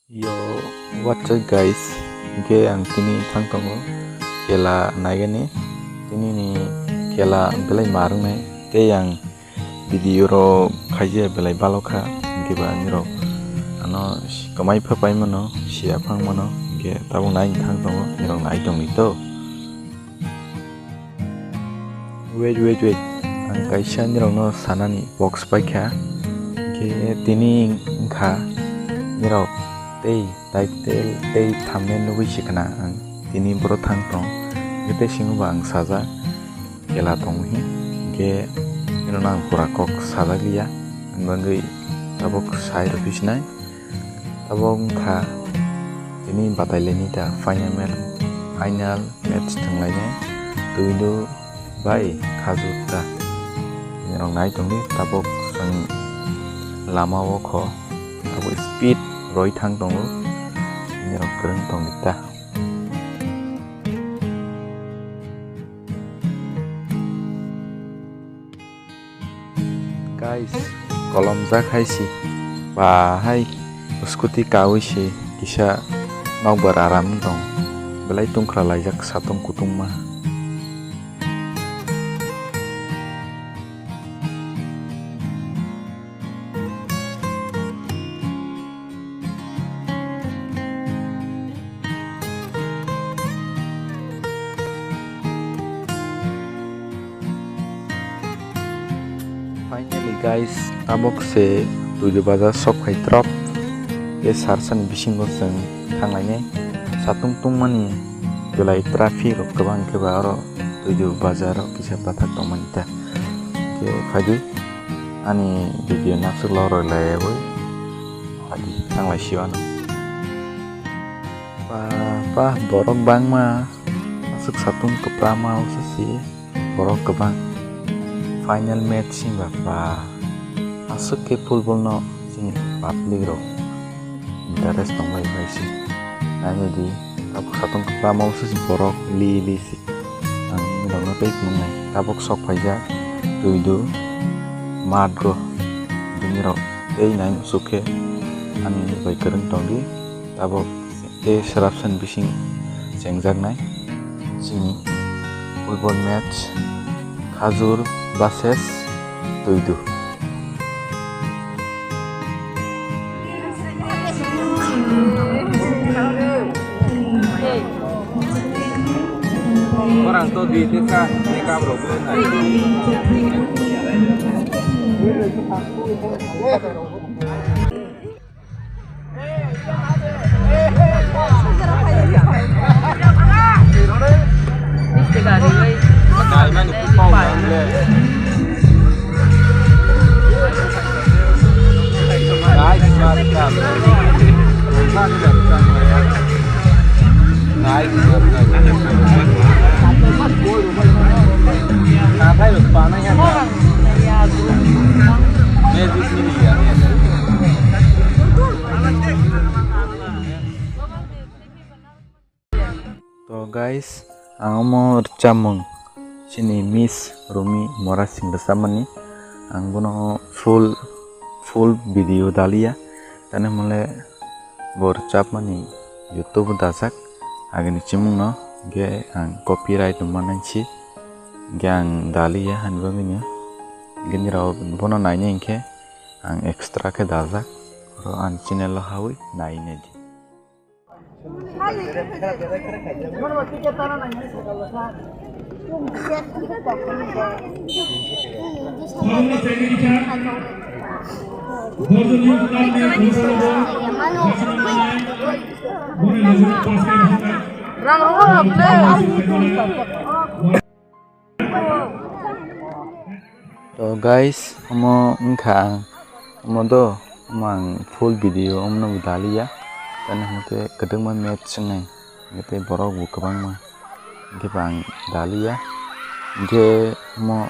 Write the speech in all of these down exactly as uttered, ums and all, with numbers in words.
Yo, what's up guys? Hingke ang tini thang tongo khela naigani. Tini ni khela belai ma rwngnai. Tei ang video rok khaijaya belai balo kha. Hingke ba nirok ano kwmai pha pai mano, siya phang mano. Hingke tabuk nai thang tongo, nirok nai tongdi to. Wait, wait, wait. Ang kaisa nirokno sanani box paikha. Hingke tini wngkha nirok tei title tei thumbnail nugwi sikhna ang tini boro thang tong. Hingke tei singo ba ang sajak khela tong hi. Hingke nirokno ang pura kok sajak liya. Ang bagwi tabuk sai rw phi sinai. Tabuk wngkha tini batai laini ta final, final match thwng lainai Tuidu bai Khajur ta. Nirok nai tongdi tabuk chwng lama o kho tabuk speed roi thang tongo, nirok kwrwng tongdi ta. Guys, kolomjak hai se, ba hai scooty kawi se kisa nokbar aram tong, belai tungkra laijak satung kutungma. Finally guys, tabuk se Tuidu bazar sok phai drop. Tei sarsan bisingo chwng thanglainai. Satung tungmani belai traffic rok kwbang khe ba oro Tuidu bazar o kisa bathak tongmani ta. Khe phaidi ani video naisuk loroi laiwi phaidi thanglai siwano. Pa, pa, borok bangma, aswk satung kwprama wngsa si, borok kwbang. Final match hwnba pa, aswk khe football no chini public rok interest tongbai bai si. Nainai di, tabuk satung kwprama wngsa si borok li li si. Ang nokno tei phunuknai, tabuk sok phaijak Tuidu math go, bini rok tei nai musuk khe ani bai kwrwng tongdi. Tabuk tei swrapsan bising chengjaknai chini football match Khajur versus Tuidu. Orang to di desa ni kabro. To guys, ang omo rwchapmung chini Miss Rumi Morasing rwchapmani, ang bono full, full video daliya, tani hwnle bo rwchapmani YouTube o dajak, agini chimungno hwnkhe ang copyright rwma nangsi, hwnkhe ang daliya hani bagwino, hwnkhe nirok bono nainai hwnkhe ang extra khe dajak, oro ani channel o hawi nai naidi. To guys, omo wngkha ang, omo do, omo ang full video omono bo daliya, tani hwnkhe kwdwkma match wngnai, hwnkhe tei borok bo kwbangma, hwnkhe bo ang daliya, hwnkhe omo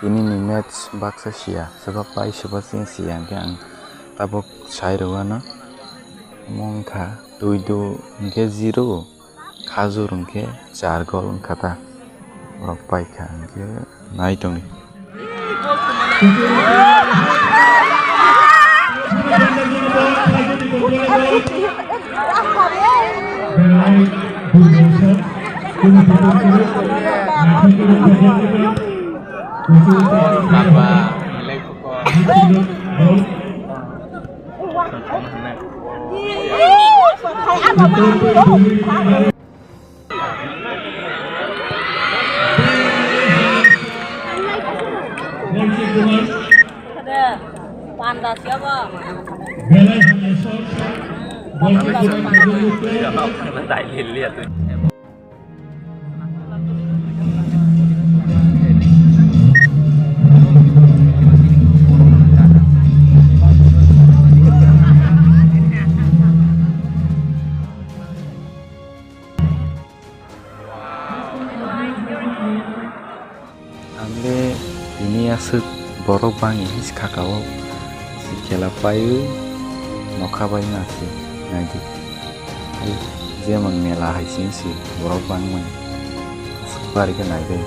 tini ni match baksa siya, soba pai soba chini siya, hwnkhe ang tabuk sai rwano, omo wngkha Tuidu hwnkhe zero. Khajur hwnkhe char gol wngkha ta, borok paikha hwnkhe nai tongdi. Panda siya ba. Ang le tini aswk borok bangwi hinwi kha ka o, si khela paiwi nokha bai ma se naidi. Hai jemon mela hai simi se borok bangmani aswk bari khe naibai.